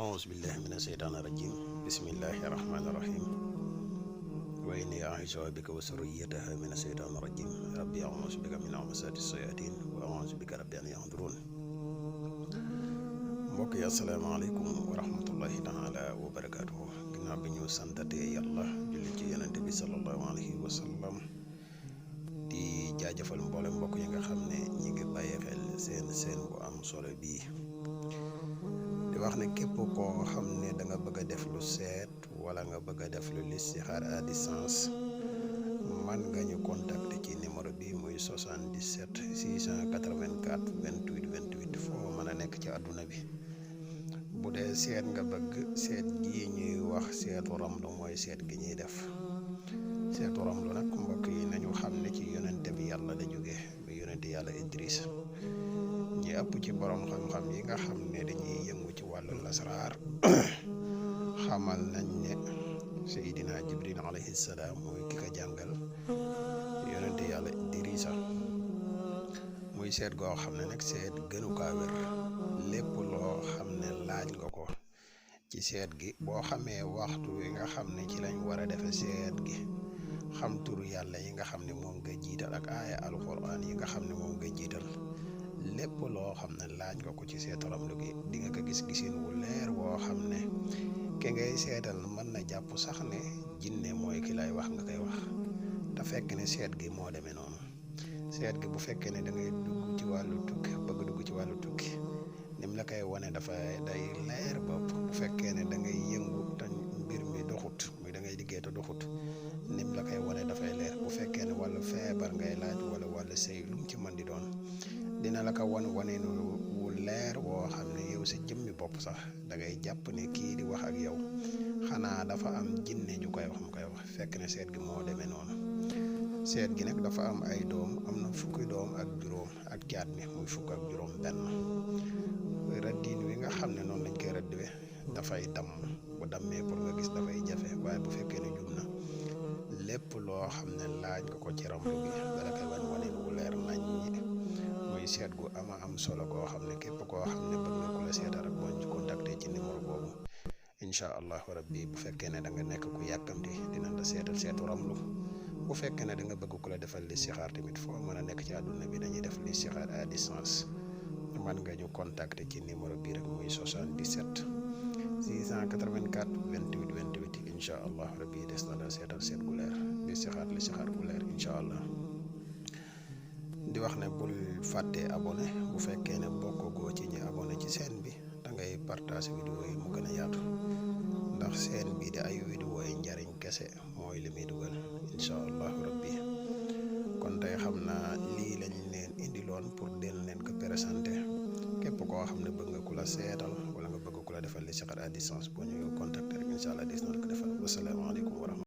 أعوذ بالله من الشيطان الرجيم بسم الله الرحمن الرحيم وإني أعيذها بك وذريتها من الشيطان الرجيم ربي أعوذ بك من همزات الشياطين وأعوذ بك ربي أن يحضرون mbokk yi asalaamaaleykum wa rahmatullahi taala wa barakaatuhu ginnaaw bi ñu santatee yàlla julli ci yonente bi sallallahu alayhi wa sallam di jaajëfal mboolem mbokk yi nga xam ne ñi ngi bàyyi xel seen bu am solo bii di wax ne képp koo xam ne da nga bëgg a def lu seet wala nga bëgg a def lu listixaar à distance man nga ñu contacter ci numéro bi muy 77 684 28 28 foo mën a nekk ci àdduna bi. bu dee seet nga bëgg seet gi ñuy wax seetu ramlu mooy seet gi ñuy def seetu ramlu nag mbokk yi nañu xam ne ci yonente bi yàlla la jóge bi yonente yàlla Idris ñi ëpp ci borom xam-xam yi nga xam ne dañuy yëngu ci wàllu lasraar xamal nañ ne Seydina Jibril alayhi salaam mooy ki ko jàngal yonente yàlla Idrisa muy seet goo xam ne nag seet gënu kaa wér lépp loo xam ne laaj nga ko ci seet gi boo xamee waxtu wi nga xam ne ci lañ war a defe seet gi xam turu yàlla yi nga xam ne moom nga jiital ak aaya alquran yi nga xam ne moom nga jiital lépp loo xam ne laaj nga ko ci seetu ramlu gi di nga ko gis-gisin wu leer woo xam ne ki ngay seetal mën na jàpp sax ne jinne mooy ki lay wax nga koy wax te fekk ne seet gi moo demee noonu seet gi bu fekkee ne da ngay dugg ci wàllu tukki bëgg dugg ci wàllu tukki nim la koy wane dafa day leer bopp bu fekkee ne da ngay yëngu te mbir mi doxut muy da ngay liggéey te doxut nim la koy wane dafay leer bu fekkee ne wàllu feebar ngay laaj wala wàllu sëy lu mu ci mën di doon dina la ko wane wu leer woo xam ne yow sa jëmmi bopp sax da ngay jàpp ne kii di wax ak yow xanaa dafa am jinne ju koy wax mu koy wax fekk ne seet gi moo demee noonu seet gi nag dafa am ay doom am na fukki doom ak juróom ak caat mi muy fukk ak juróom benn rëddin wi nga xam ne noonu lañ koy rëddwe dafay damm bu dammee pour nga gis dafay jafe waaye bu fekkee ne jub na lépp loo xam ne laaj nga ko ci ramlu bi dala koy wane wu leer nañ ñi muy seet gu ama am solo koo xam ne képp koo xam ne bëgg nga ku la seetal rek boo ñu contacter ci numéro boobu incha allahu rabbi bu fekkee ne da nga nekk ku yàkkamti dinañ la seetal seetu ramlu bu fekkee ne da nga bëgg ku la defal listixaar tamit foo mën a nekk ci àdduna bi dañuy def listixaar à distance man nga ñu contacter ci numéro bi rek muy 77 684 28 28 incha allah rabbi des na la seetal seet gu leer listixaar gu leer incha allah di wax ne bul fàtte abonné bu fekkee ne bokkagoo ci ñi abonné ci chaîne bi da ngay partage vidéo yi mu gën a yaatu ndax chaîne bi di ay vidéo yi njariñ kese mooy li muy dugal incha allahu rabbi kon tey xam naa lii lañ leen indiloon pour den leen ko présenté képp koo xam ne bëgg nga ku la seetal wala nga bëgg ku la defal listixaar à distance boo ñu contacter rek incha allah des na la ko defal wasalaamaaleykum wa rahmatulah